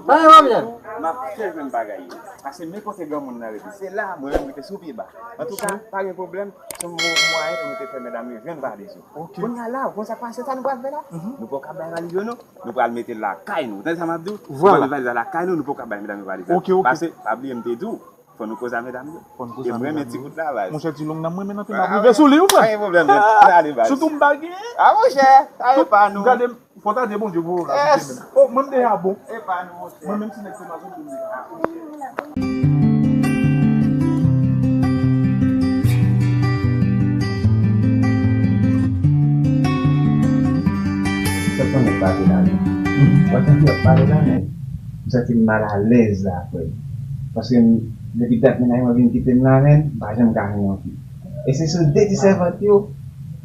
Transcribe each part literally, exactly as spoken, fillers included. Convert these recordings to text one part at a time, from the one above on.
Bay mwen byen. M ap fè jwenn bagay yo. Paske men kote granmoun nan rete. Se la, mwen menm rete sou pye ba. Antouka, pa gen pwoblèm. Se yon mwayen pou nou te fè medam yo jwenn valiz yo. Kounye a la, ou konn sa k pase, sa nou pral fè la? Nou poko bay valiz yo, non. Nou pral mete l lakay nou. Ou tande sa m ap di w? Nou pral met valiz la lakay nou, nou poko bay medam yo valiz la. Paske, pa bliye m te di w, fò nou koze a medam yo. E m renmen ti bout la, baz. Monchè, ti long nan m renmen nan pi m ap rive sou li, wi, frè. Pa gen pwoblèm, men. Ann ale, baz. Sitou m pa gen. A, monchè, sa e pa nou. Gade, fò ta di Bondye pou ou la. Yes. Oh, mwen m deja bon. E pa nou, monchè. Mwen menm ti nèg se mazon pou m deja. Sa konnen pale la, men. Mwen santi w ap pale la, men. M santi m malalèz la, frè. Paske m, depi dat mennaj mwen vin kite m la, men, m pa janm ka jwenn yon fi. E se sou de ti sèvant yo,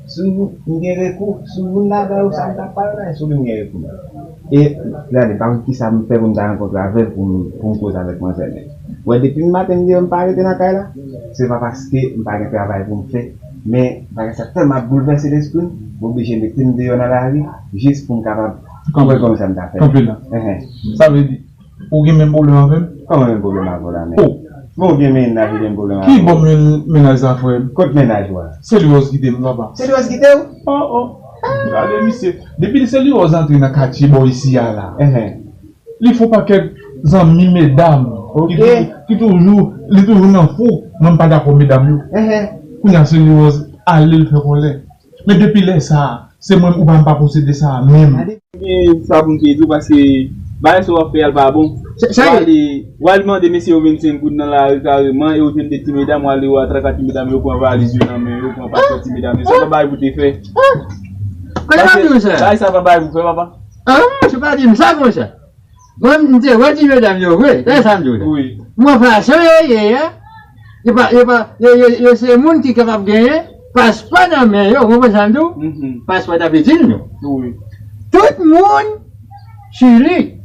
sou m gen rekou, sou youn ladan yo sa m t ap pale la, e sou li m gen rekou la. E, gade, pa konn kisa m fè pou m ta rankontre avè l pou m, pou m koze avèk manzè, men. Wè, depi maten m deyò, m pa rete nan kay la, se pa paske m pa gen travay pou m fè, men bagay sa tèlman ap boulvèse lespri m, m oblije mete m deyò nan lari, jis pou m kapab wè kòman sa m ta fè. Kanpe la. Sa vle di, ou gen menm pwoblèm avè m? Kòman menm pwoblèm avè w la, men? Oh. Bon, ou gen mennaj, ou gen pwoblèm avè w. Ki bò men-, mennaj sa, frè m? Kot mennaj ou a? Selyòz kite m, papa. Selyòz kite w? Oh, oh. Gade misye. Depi Selyòz antre nan katye bò isi a la, li fè yon pakèt zanmi medam ki tou-, ki toujou, li toujou nan fou. Mwen, m pa dakò medam yo. Kounye a Selyòz ale, l fè kòlè. Men depi lè sa a, se mwen, ou pa, m pa posede sa a menm. Gen sa pou m te di w, paske bagay sa w ap fè a, l pa bon. Sa, sa w ale, w al mande mesye yo vennsenk goud nan lari kareman, e w jwenn de ti medam, w ale, w atraka ti medam yo, pran valiz yo nan men yo, pran paspò ti medam yo. Sa pa bagay pou te fè. Paske bagay sa pa bagay pou fè, papa. Ah, se pa di m sa konsa. Mwen, m te wè ti medam yo vre, tande sa m di w la. Wi. Mwen, fason yo ye a, yo pa, yo pa, yo, yo, yo se moun ki kapab genyen paspò nan men yo, ou konprann sa m di w? Mhm. Paspò t ap itil nou. Wi. Tout moun Chili.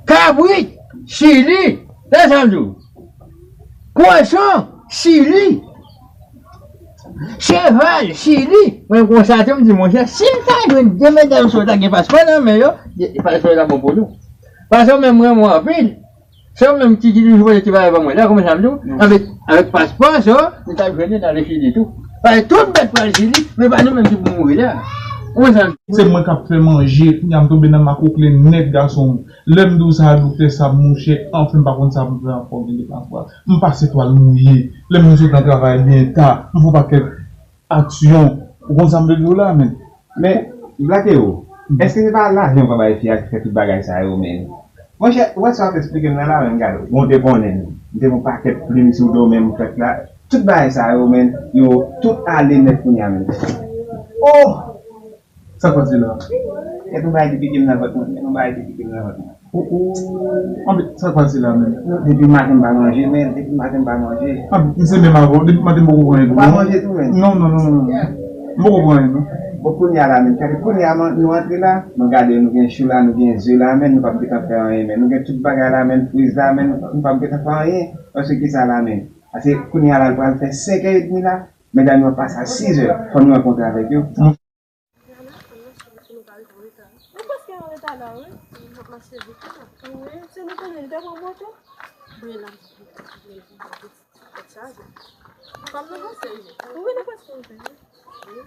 Kabrit Chili, tande sa m di w. Kochon Chili. Cheval Chili. Mwen konsa tou, m di, monchè, si m ta jwenn de medam sa yo ta gen paspò nan men yo, paspò yo ta bon pou nou. Paske mwen, m renmen w anpil. Se ou menm ki, ki toujou pote ti bagay ban mwen la, konprann sa m di w? Avèk, avèk paspò sa, nou t ap jwenn yo nan Chili tou. Paske tout bèt pral Chili, men pa nou menm ki pou mouri la. Konprann sa m di w? Se mwen k ap fè manje, kounye a m tonbe nan makoklen nèt, gason. Lè m di w sa, doktè Sab, monchè, anfen, m pa konn sa pou m fè ankò, gen de pafwa. M pase twal mouye. Lè m vin sot nan travay byen ta, m fè yon pakèt aksyon. Ou konn sa m vle di w la, men. Men, Black Hero, èske se pa lajan w pa bay fi a ki fè tout bagay sa yo, men? Monchè, ou wè sa w ap eksplike m nan la, men, gade, bon, w te konnen, men. M te pran pakèt plim sou do, men, m fèt la. Tout bagay sa yo, men, yo tout ale nèt kounye a, men. Oh! Sa k pase la? Gen yon bagay ki pike m nan vant mwen, gen yon bagay ki pike m nan vant mwen. Ou, ou, anben, sa k pase la menm? Non, depi maten m pa manje, men, depi maten m pa manje. Anben, m se menm avè w, depi maten m poko pran anyen tou non. Ou pa manje tou, men? Non, non, non, non, non. M poko pran anyen non. Bon, kounye a la, men, gade, kounye a, man, nou antre la, nou gade, nou gen chou la, nou gen ze la, men, nou p ap gentan fè anyen, men, nou gen tout bagay la, men, friz la, men, nou p ap gentan fè anyen, paske kisa la, men? Paske kounye a la, l pral fè senk è edmi la, medam yo ap pase a sis è, fò nou rankontre avèk yo. Rihanna, ann mache vit pou nou pa rive an reta. Nou prèske an reta la, wi. N ap mache vit la. Wi, se nou konnen li te pran moto. Wi, la. Tèt chaje. Kòm nou panse, wi, nou prèske rive, wi.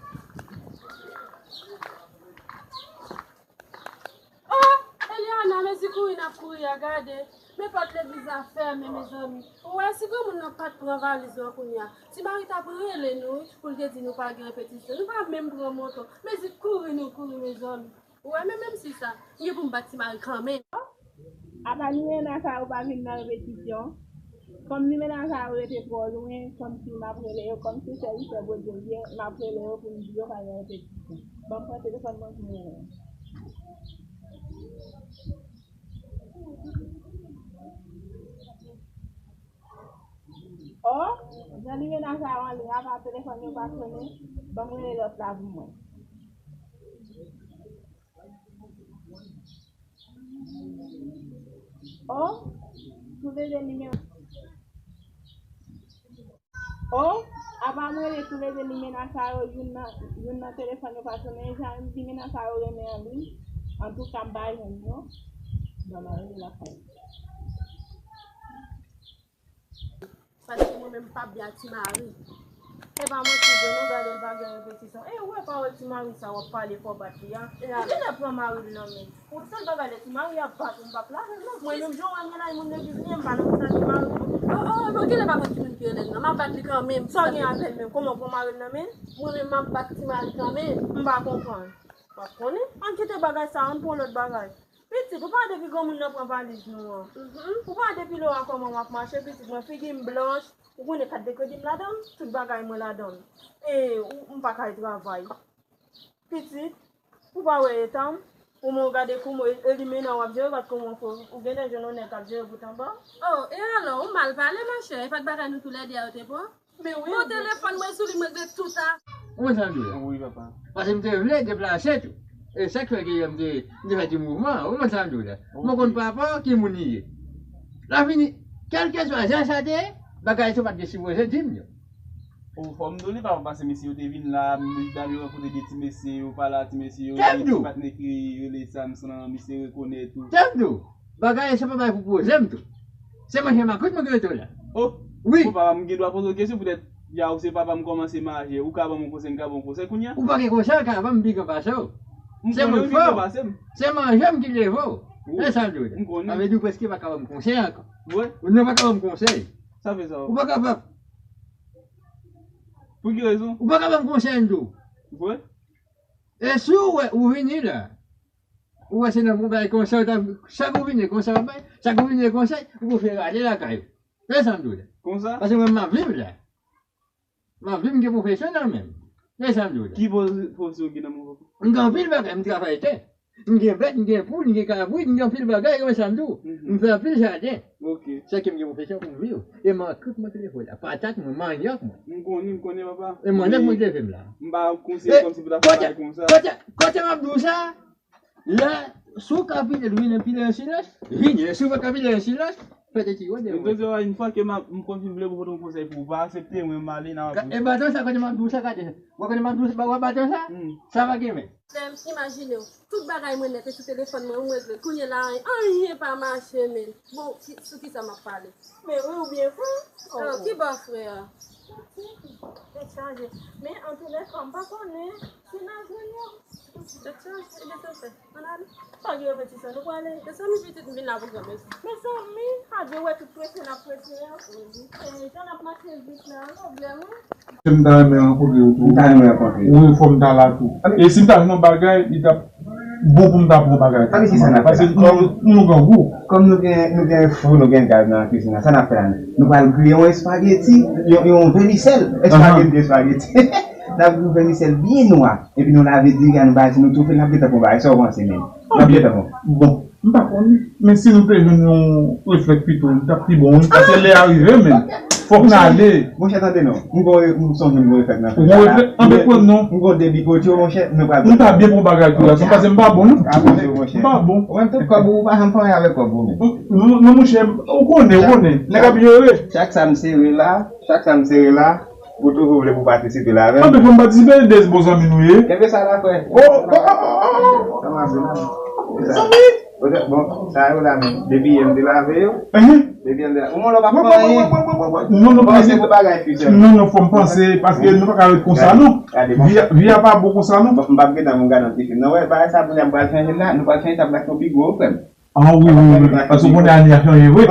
Oh, Eliana, men ti kouri n ap kouri a, gade. Men pòt legliz la fèmen, mezanmi. Ou wè, si granmoun nan pa t pran valiz lan kounye a, ti mari t ap rele nou, wi, pou l te di nou pa gen repetisyon. Nou pa menm pran moto. Men ti kouri nou kouri, mezanmi. Ou wè, men menm si sa, m gen pou m bat ti mari kanmenm. Apa limena sa yo pa vin nan repetisyon? Kòm limena sa yo rete twò lwen, kòmsi m ap rele yo, kòmsi sèvitè Bondye m ye, m ap rele yo pou m di yo pa gen repetisyon. Ban m pran telefòn mwen pou m rele yo. Oh, jan limena sa yo anliy apa telefòn yo pa sonnen, ban m rele lòt la pou mwen. Oh, tou le de limena. Oh, apa m rele tou le de limena sa yo, youn nan, youn nan telefòn yo pa sonnen, jan limena sa yo renmen anliy. Antouka, m pa jwenn yo. Paske mwen menm m pa byen ak Ti Mari. E pa manti vre non, gade l pa gen repetisyon. E ou wè pawòl Ti Mari sa w ap pale fò w bat li a? Ou genlè pran mari l nan men. Pou sèl bagay lè Ti Mari ap bat ou, m p ap lage l non. Mwen menm jan w wè m nan lari moun legliz li, m pa nan kontak Ti Mari non. Oh, oh, oh, genlè pa mwen ki moun ki rele l non. M ap bat li kanmenm. Sa w gen avè l menm? Kòman w pran mari l nan men? Mwen menm m ap bat Ti Mari kanmenm. M pa konprann. W ap konnen. Ann kite bagay sa, ann pran lòt bagay. Pitit, ou pa wè depi granmoun nan pran valiz nou an? Ou pa wè depi lè w a kòman w ap mache, pitit mwen, figi m blanch, ou konnen kat de kredi m ladan l, tout bagay mwen ladan l. E ou, m pa ka al travay. Pitit, ou pa wè eta m? Ou men w gade kòman e, e li mennen w ap jere, gad kòman w fè, ou gen lè jwenn yon nèg k ap jere bout anba. Oh, e alò, ou mal pale, monchè, e pa t bagay nou toulède a yo te pran? Men wi. Bon, telefòn mwen sou li, m regle tout a. Ou konn sa m di w la? Wi, papa. Paske m te vle deplase tou. E sa k fè ke m te, m te fè ti mouvman. Ou konn sa m di w la? Mwen konn papa w ki moun li ye. La fini, kèlkeswa jan sa te ye, bagay sa w pa t gen sipoze di m yo. Ou fò m di w li, papa, paske mesye yo te vin la, m t al rankontre de ti mesye yo, pale a ti mesye yo, de ti patnè ki rele Samson an, misye rekonèt ou. Tande w. Bagay sa pa bay pou pwoze m tou. Se manje makout mwen ki rete w la. Oh! Wi. Bon, papa, m gen dwa poze w kesyon poutèt, ya ou se papa m kòmanse maje, ou ka ban m yon konsèy, m ka ban w yon konsèy kounye a? Ou pa gen konsèy, ou ka ban m pi gran pase w. Se mwen ki fò w. Se manje m ki leve w. E sa m di w la. Sa vle di w prèske pa ka ban m konsèy ankò. Vre? Ou non pa ka ban m konsèy. Sa fè sa. Ou pa kapab. Pou ki rezon? Ou pa ka ban m konsèy m di w. Vre? E si w wè ou vini la, ou wè se nan pou bay konsèy, ou ta, chak ou vini konsèy w ap bay, chak ou vini konsèy, ou pou fè rale lakay ou. Se sa m di w la. Konsa? Paske mwen m ap viv la. M ap viv, m gen pwofesyon nan men m. Se sa m di w la. Ki pwofesyon w gen nan men w? M gen anpil bagay, m travay tè. M gen bèt, m gen poul, m gen kabrit, m gen anpil bagay, konn sa m di w. M fè anpil jaden. Ok. Sèke m gen pwofesyon pou m viv. E makout mwen ki leve w la. Patat mwen, manyòk mwen. M konnen, m konnen, papa. E manyòk mwen ki leve m la. M pa konseye kòmsi pou ta pale konsa. Kote, kote m ap di w sa? La, si w ka pile l, vin pile an silans, vini. Si w pa ka pile l an silans, fè de ti wòd. M te di w, yon fwa ke m ap, m konn fin vle pou pote yon konsèy pou w, pa aksepte, mwen m ale, n a. E baton sa, kote m ap di w sa, gade. Ou konnen m ap di w sa, ba w baton sa? Sa pa gen men. Lè m imajine w, tout bagay mwen nèt e sou telefòn mwen, ou m regle. Kounye la, anyen pa mache, men. Bon, ki, sou ki sa m ap pale? Men wi, ou byen fè. Oh, ki bò frè a? Tèt chaje. Men antoulèka, m pa konnen si n a jwenn yo. Tèt chaje, ebyen se fè. Ann ale. Pa gen repetisyon, nou prale. Mezanmi, pitit, m vin la pou granmèsi. Mezanmi, adye, wè tout prese n ap prese a. Eh, jan n ap mache vit la, pwoblèm, wi. M ta renmen rankontre yo tou. M ta renmen rankontre yo. Wi, fò m ta la tou. E si m ta jwenn yon bagay, li t ap bon pou m ta pran bagay. Paske nou, nou grangou. Kòm nou gen, nou gen fou, nou gen gaz nan kizin nan, sa n ap fè la? Nou pral griye yon espageti, yon, yon vèmisèl. Espageti, espageti. N ap griye yon vèmisèl byen nwa. Epi nou lave diri a, nou bay ti, nou toufe, n ap gentan pran bagay. Sa w panse menm? N ap gentan pran. Bon, m pa konnen. Men si nou te jwenn yon reflèks pito, li t ap pi bon, wi. Paske lè a rive, men fòk n ale. Monchè, tande non. M gon, m sonje m gon reflèks nan fè la. Ou gon reflèks? Anben pran non. M gon de bikotyo, monchè, nou pral. M ta byen pran bagay tou la, paske m pa bon, non. M pa bon. Ou menm tout kòb ou, ou pa janm fè anyen avèk kòb ou menm. Non, non, monchè, ou konnen, ou konnen. Nèg ap jere. Chak sa m sere la, chak sa m sere la, ou toujou vle pou patisipe ladan l. Anben fò m patisipe, de bon zanmi nou ye. Kenbe sa la, frè. Oh, oh, oh, oh, oh. Zanmi! Bon, sa yo la menm. Depi yè m te lave yo. Depi yè m te lave. Ou mwen lò pa fè anyen. Non, non, paske, non, non, fò m panse, paske nou pa ka ret konsa, non. Vi a, vi a pa bon konsa, non. M p ap gentan moun gade yon ti fim. Non, wè, bagay sa pou n ap pral chanje la, nou pral chanje sa pou n ap yon pi gwo, frè m. Ah, wi, wi, wi. Paske ou konnen ane a chanje, vre.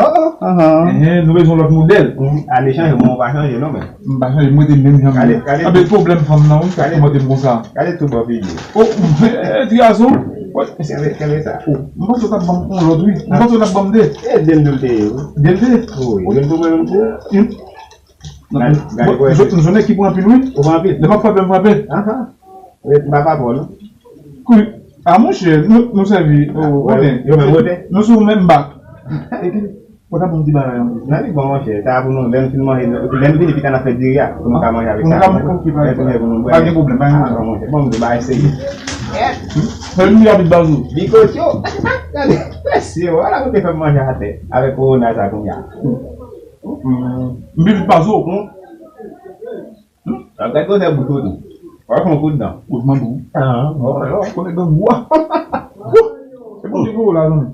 Enhen, nou bezwen lòt modèl. Ane chanje, mwen pa chanje, non, men. M pa chanje, m rete menm jan m ye. Anben pwoblèm fanm nan, wi, k ap kòmante m konsa. Gade tou bò figi. Oh, eh, ti gason. Kenbe, kenbe sa. Oh, m panse w t ap ban m yon lòt, wi. M panse w t ap ban m de. E de m tou l te ye, wi. De l te ye? Wi, youn pou mwen, youn pou ou. Gade, gade, bon, jodi a ki pran anpil, wi. Ou pran anpil? Lè m ap frape, m frape. Anhan. M pa pa bon, non. Kou-, a, monchè, nou, nou sèvi, oh, konnen. Yo menm wote. Nou sou menm bak. Epi, Ou ta bon ti bagay an. Nan li bon, monchè. Sa pou nou, lè n fin manje, lè n vini pita n ap fè diri a, pou nou ka manje avèk sa. Pou nou ka manje, ok, pa gen pwoblèm. Pa gen pwoblèm, pa gen pwoblèm. Ah, monchè, bon, m di bagay serye. Fè yon diri a vit, Bazou. Bikotyo. Gade, mesye, wala pou te fè m manje atè avèk kowona sa kounye a. M vin vit, Bazou. Gade kote bout ou tou. Wap fè yon kout dan. Kout manman. Ah, wap konnen grangou a. E bon, ti gwo la, zanmi.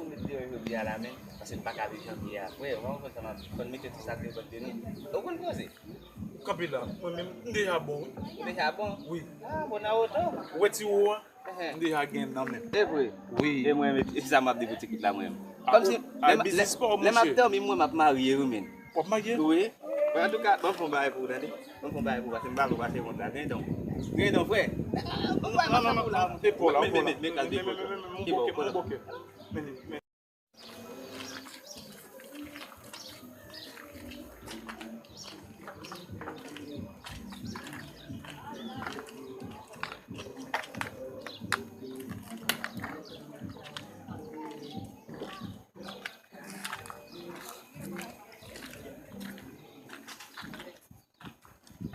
pou met deyò jodi a la menm, paske m pa ka viv jan m ye a, frè. Ou pa konprann sa m ap di. Fò n mete tout sa deyò bò de nou. Ou konn koze? Kanpe la. Mwen menm, m deja bon, wi. Ou deja bon? Wi. Ah, bon, nan woto. Ou wè ti wo a? Ehe. M deja gen nan men. Se vre? Wi. E mwen menm, e sa m ap di pou ti kit la, mwen menm. Kòmsi, lè m ap dòmi, mwen, m ap marye, wi, men. W ap marye? Wi. Antouka, ban m fè yon bagay pou ou, tande. Ban m fè yon bagay pou ou, paske m pa vle w pase wont la. Gen don. Gen don, frè. Ban m fè yon bagay pou ou la. Se pa w la, men, men, men, men, kal de kote. Ki bò, kote?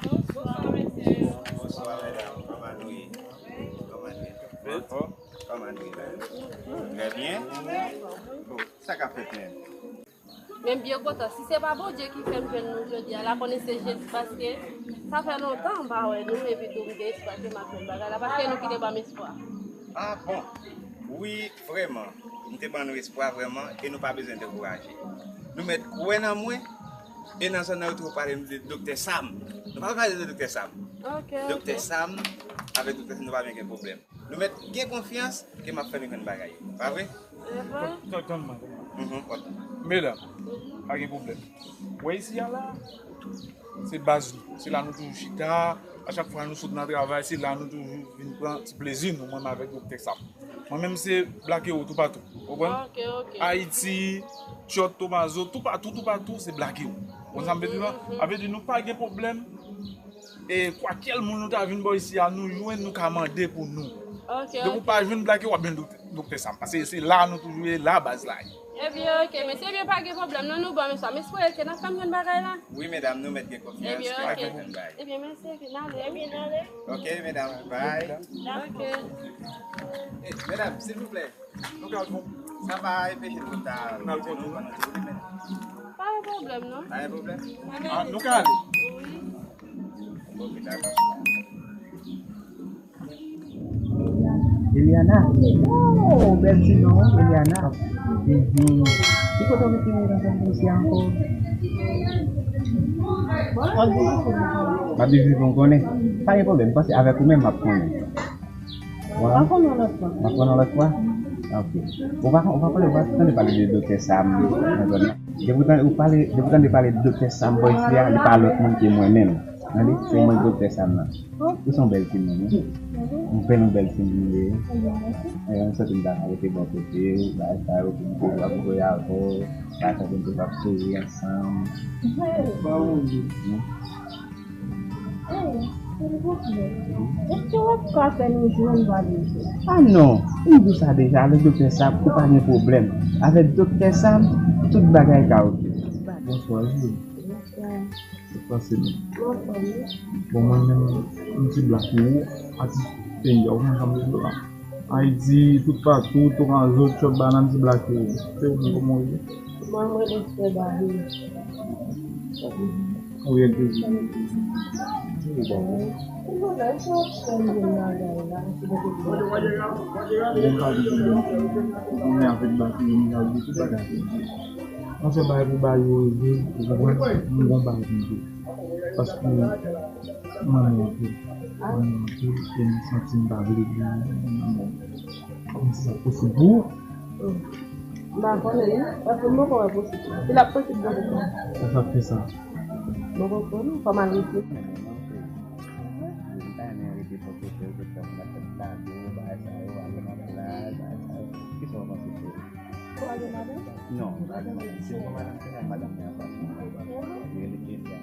Bonswa, mesye. Bonswa, medam. Kòman nou ye? Kòman nou ye? Kòman nou ye la? Trè byen. Bon, sa k ap fèt menm? Men m byen kontan. Si se pa Bondye ki fè m jwenn nou jodi a la, konnen se Jezi, paske sa fè lontan m pa wè nou, epi tou m gen espwa ke m ap jwenn bagay la, paske nou kite ban m espwa. Ah bon? Wi, vrèman. M te ban nou espwa vrèman, e nou pa bezwen dekouraje. Nou mèt kwè nan mwen, e nan zòn nan yo toujou pale nou de Doktè Sam. Nou pa pale de Doktè Sam. Ok, Doktè Sam, avèk Doktè Sam, nou pa byen gen pwoblèm. Nou mèt gen konfyans ke m ap fè nou jwenn bagay yo. Pa vre? Tann, tann mwen, tann mwen. Mhm, ok. Medam, pa gen pwoblèm. Ou wè isi a la, se baz nou. Se la nou toujou chita. A chak fwa nou sot nan travay, se la nou toujou vin pran ti plezi nou, mwen menm avèk Doktè Sam. Mwen menm se Black Hero toupatou. Ou konprann? Ok, ok. Ayiti, Chòt, Tomazo, toupatou, toupatou, se Black Hero. Ou konn sa m vle di la? Mhm, mhm. A vle di nou pa gen pwoblèm. E kwakèl moun nou ta vin bò isi a, nou jwenn, nou ka mande pou nou. Ok, ok. Depi w pa jwenn Black Hero, w ap jwenn Doktè, Doktè Sam. Paske se la nou toujou ye, la baz la ye. Ebyen, ok, mesye, ebyen, pa gen pwoblèm, non, nou bon, mesye. M espere ke n ap fè m jwenn bagay la. Wi, medam, nou mèt gen konfyans ke n ap fè m jwenn bagay. Ebyen, mesye, ke n ale. Ebyen, n ale. Ok, medam, bye. Ok. Eh, medam, silvouplè. Nou ka al fon. Sa va enpeche nou ta. Nou al fon tou. Pa gen pwoblèm, non. Pa gen pwoblèm? Ah, nou ka ale. Wi. Ok, dakò. Eliana. Oh, bèl ti non, Eliana. Mhm. Ki kote w mete nan zòn isi ankò? M ap viv, m konnen. Pa gen pwoblèm, m panse avèk ou menm m ap konnen. W ap konnen yon lòt fwa. M ap konnen yon lòt fwa? Ok. Ou pa, ou pa pale, ou pa tande pale de Doktè Sam nan zòn nan. Depi w tande, ou pale, depi w tande pale de Doktè Sam bò isi a, li pa lòt moun ke mwen menm. Tande, se mwen Doktè Sam nan. Ou se yon bèl timoun, wi. Yon bèl, yon bèl timoun, wi. E, m santi m ta ka rete bò kote w, bagay sa yo, pou m te ap jwe avè w, bagay sa pou n te ap souri ansanm. Wi. Ey, silvouplè, èske w ap ka fè nou jwenn Valerie? Ah non, m di w sa deja, avèk Doktè Sam, ou pa gen pwoblèm. Avèk Doktè Sam, tout bagay ka oke. Bonswa, Jules. Bonswa. Sa k pase menm? Anfòm, wi. Bon, mwen menm, m ti blak ou, atis peyi a, ou konn sa m vle di w la. Ayiti, toupatou, Torazo, Chòk Banann, ti blak ou. Se ou menm kòman w ye? Mwen, mwen rete frè David. Ou ye Jezi. Ou bon. Bon, pa gen pwoblèm. Ou konnen avèk bati, nou ka di tout bagay. Mwen se bagay pou ba yo rele, ou konprann? Mwen gon bagay pou m di. Paske mwen monte, mwen monte, e m santi m pa vle di, mwen monte. Kòmsi sa posib pou ou? M pa konnen, non. Paske m poko wè posib. Si l ap posib, mwen poko wè. Sa sa fè sa? Mwen poko konnen, fò m al rete. Kisa w panse, cheri? Ou pa gen madanm? Non, m pa gen madanm. Si w gen madanm, se nan madanm nan anfas mwen. Li rele Kesia.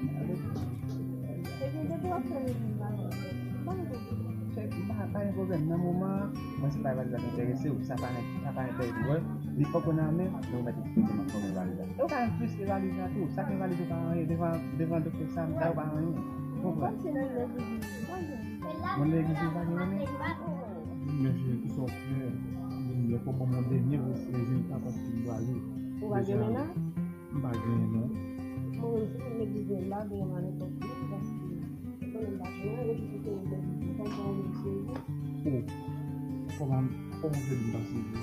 Ebyen, depi w ap fè rejim la, pa gen pwoblèm. Cheri, m pa, pa gen pwoblèm. Nan moman an, mwen, se pa valiz la ki enterese w. Sa pa, sa pa enterese w. Li poko nan men, men ou mèt eksplike m kòman valiz la. E ou ka menm friske valiz la tou. Sa ki valiz ou pa anyen devan, devan Doktè Sam, sa ou pa anyen. Ou konprann? Kòmsi nan legliz, pa gen. Mwen nan legliz, ou pa gen anyen. Men cheri, kisa w fè? Lè fò ban mwen dènye rezilta paske m prale. Ou pa gen mennaj? M pa genyen non. Mwen menm si mwen neglije m pa genyen mwen nenpòt ki paske mwen menm pa genyen, epi si se yon bèl fi, fò m pran yon bèl fi. Oh, kòman, kòman fè di m pa sezi?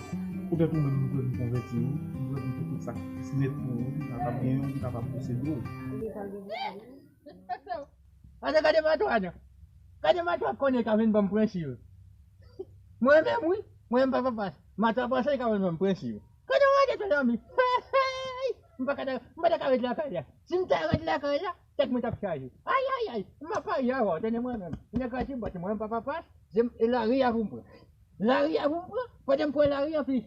Poutèt ou menm m kwè m konvèti wi, m kwè m fè tout sakrifis nèt pou ou, ou kapab genyen, ou kapab posede w. Ou gen sa gen pou sa wi. Ata gade mato a non. Gade mato a konnen ka vin ban m pran cheve. Mwen menm wi, mwen menm papa pas. Mato a panse li ka vin ban m pran cheve. Gade mwen de tou zanmi. M pa ka, m pa ta ka ret lakay la. Si m ta ret lakay la, tèt mwen t ap chaje. Ayayay, m ap parye avè w, tande mwen menm. Nèg la ti bòt, mwen menm papa pas, se m, e lari a pou m pran. Lari a pou m pran, pandan m pran lari a pi.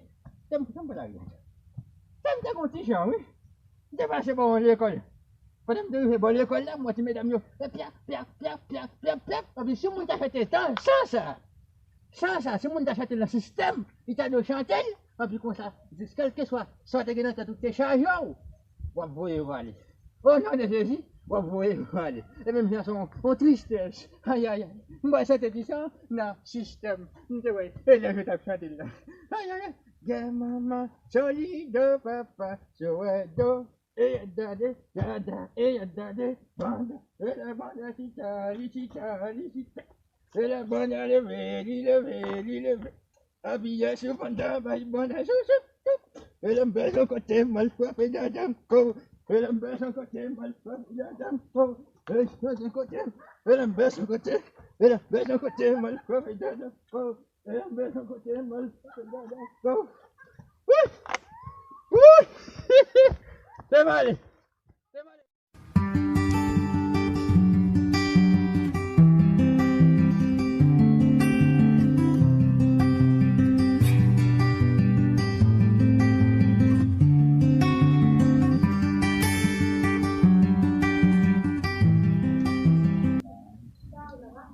Se m, se m pran lari a. Se m te gon ti jan wi. M te pase bò lekòl. Pandan m te rive bò lekòl la, m wè ti medam yo fè pyap, pyap, pyap, pyap, pyap, pyap. Epi si moun ta chante tan, san sa, san sa, si moun ta chante nan sistèm, li ta dwe chante l. Epi konsa, jis kèlkeswa sa w te gen nan tèt ou te chaje w, w ap voye yo ale. O non de Jezi, w ap voye yo ale. E menm jan se yon, yon tristès. Ayayay. M pral chante ti sa nan sistèm. M te wè elèv yo t ap chante l la. Ayayay. Gè manman, solido papa, sowedo. E dade, dada, e dade, banda. E la banda chita, li chita, li chita. E la banda leve, li leve, li leve. Apiye sou banda, bay banda, sou, sou, sou. E la m bezwen kote m al frape dada m ko. E la m bezwen kote m al frape dada m ko. E la m bezwen kote m, e la m bezwen kote, e la m bezwen kote m al frape dada m ko. Wi! Wi! Te pale! Te pale!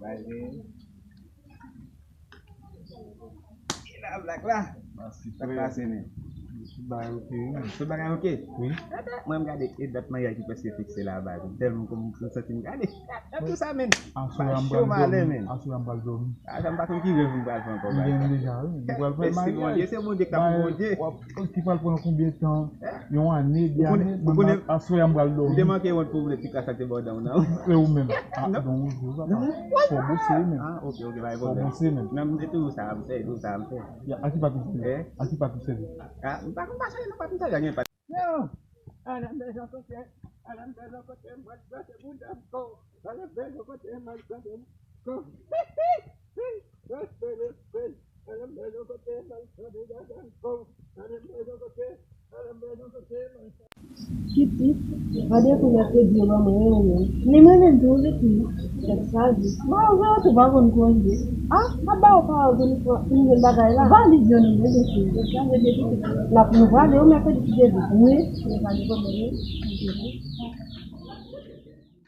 Bye, baby. E la, blak la. Sa k pase, men? Tout bagay oke, wi. Tout bagay oke? Wi. Mwen, m gade, e dat maryaj ki prèske fikse la, baz. M tèlman kontan, m santi m gade. Gade tout sa, men. Aswè a m pral dòmi. Aswè a m pral dòmi. A, sa m pa konn ki rèv m pral fè ankò, baz. M gen deja, wi. M pral fè maryaj. Mèsi Bondye, se Bondye k ap Bondye. Ki pral pran konbyen tan? Yon ane, de ane, mwen, aswè a m pral dòmi. Ou te manke wont pou vle ti kras ak te bò dan w nan. E ou menm? Ah, donk ou jwe, papa. Fò w bwose menm. Ah, ok, ok, pa gen pwoblèm. Fò w bwose menm. Non, m te toujou sa, m fè, toujou sa, m fè. Ya, a ki pat ou sèvi? Eh? A ki pat ou sèvi? Ah, m pa konn pa sèvi, non, pat m sèvi, a gen pat. Yo! Alan bezwen kote, Alan bezwen kote, mwen bwose bouda m ko. Alan bezwen kote, mwen bwose m ko. Respè, respè, respè. Pitit, gade pou mèkredi yo ban mwen renmen. Li mwen menm tou, pitit. Tèt chaje. Ba ou vre, ou tou pa konn konje. Ah, a ba ou pa ou konn konn bagay la. Valiz yo nou mwen pitit. Tèt chaje de pitit. N ap nou prale yo mèkredi ki debi. Wi, nou prale konn mwen.